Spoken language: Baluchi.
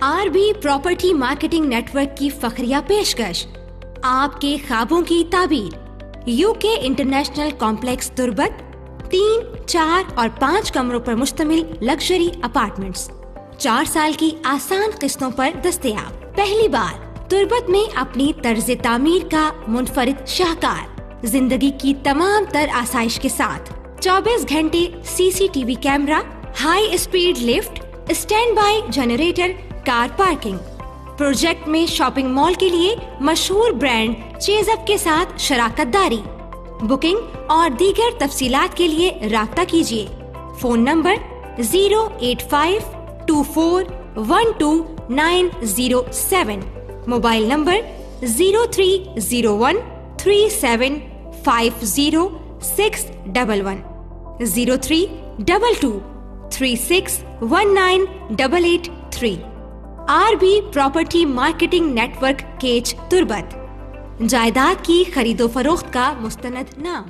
Are B property marketing network کی فخریہ پیشکش، آپ کے خوابوں کی تعبیر، یو کے انٹرنیشنل کمپلیکس تربت، تین، چار اور پانچ کمروں پر مشتمل لگژری اپارٹمنٹس، چار سال کی آسان قسطوں پر دستیاب۔ پہلی بار تربت میں اپنی طرز تعمیر کا منفرد شاہکار، زندگی کی تمام تر آسائش کے ساتھ، چوبیس گھنٹے C C T V camera, high speed lift, standby generator, car parking. Project میں شاپنگ مال کے لیے مشہور برانڈ چیز اپ کے ساتھ شراکت داری۔ بکنگ اور دیگر تفصیلات کے لیے رابطہ کیجیے۔ Phone number zero eight five two four one two nine zero seven, mobile number zero three zero one three seven five zero six double one, zero three double two three six one nine double eight three. R B property marketing network, Kech Turbat, جائیداد کی خرید و فروخت کا مستند نام۔